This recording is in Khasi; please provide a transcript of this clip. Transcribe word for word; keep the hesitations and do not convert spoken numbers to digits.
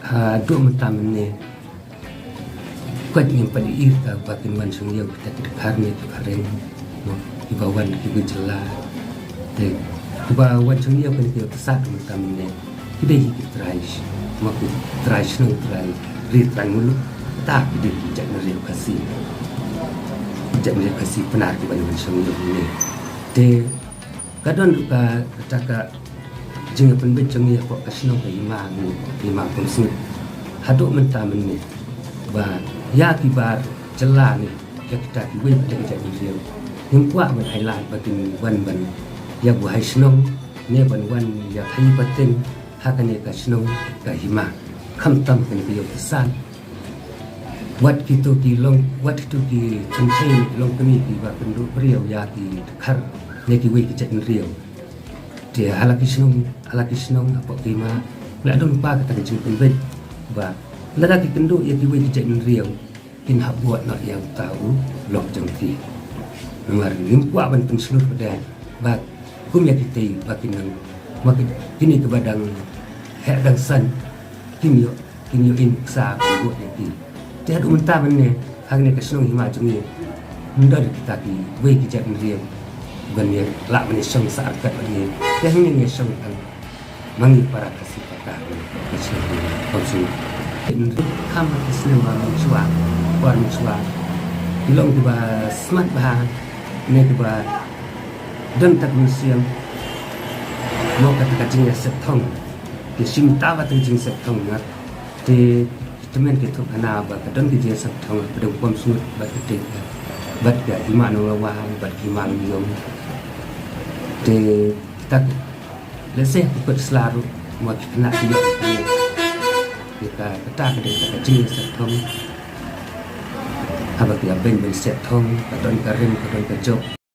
Haduh mynta mynne, kwah ngim pat ïohi ka ba kin wan shong ïew kita ki dkhar ne ki phareng, no, kiba wan ki gu jylla. Te kiba wan shong ïew kane ki ïew tyrsad mynta mynne, ki dei hi ki trai, ma ki trai shnong, trai ri, trai muluk. Ta ki dei ki jaitbynriew Khasi, jaitbynriew Khasi Pnar kiba wan shong ïew mynne. Te ka don ruh ka, kata ka jingpynbeit jong ngi hapoh ka shnong ka hima, ngi hima Umsngut. Haduh mynta mynne ba ïa ki bar jylla ne, ïa kita kiwei pat ki jaitbynriew, ngim kwah ban ai lad ba kin wan ban ïabuhai shnong ne ban wan ïa khaïi pateng ha kane ka shnong ka hima, khamtam kane ka ïew tyrsad. Wat kito ki long, wat kito ki kynthei ne ki longkmie kiba kynduh briew ïa ki dkhar ne kiwei ki jaitbynriew. Te ha la ki shnong, ha la ki shnong hapoh ka hima, la don pat kata ka jingpynbeit ba lada ki kynduh ïa kiwei ki jaitbynriew, kin hap buh noh ïa uta u lok jong ki. Namar ngim kwah ban pynshlur pat ba kum ïa kitei ba kin nang, ma ki, kine kiba dang heh dang san, kin ïoh, kin ïoh im ksa ban buh ïa ki. Te haduh mynta mynne ha kane ka shnong hima jong ngi, ym don kita kiwei ki jaitbynriew ban ïa lah ban ïa shong sah ryngkat bad ngi. Te hangne ngi ïa shong tang ma ngi para Khasi Pnar, ka shnong hima Umsngut. Kham ha ki snem ba mynshuwa, por mynshuwa, ki long kiba smat bha ne kiba don tang mynsiem, mo, kata ka jingïasep thong. Ki shim ta ba ka jingïasep thong, na te ki tymmen ki thup hana ba ka don ka jingïasep thong ha pdeng Umsngut bad ka dei bad ka hima Nonglawai bad ka hima Lyngïong. Te kita ki, lehse ki kut sla ruh, mo, ki khynnah ki ïoh ki, ka, kata ka dei ka jingïasep thong. Haba ki la beiñ ban sep thong, ka don ka rim, ka don ka jop.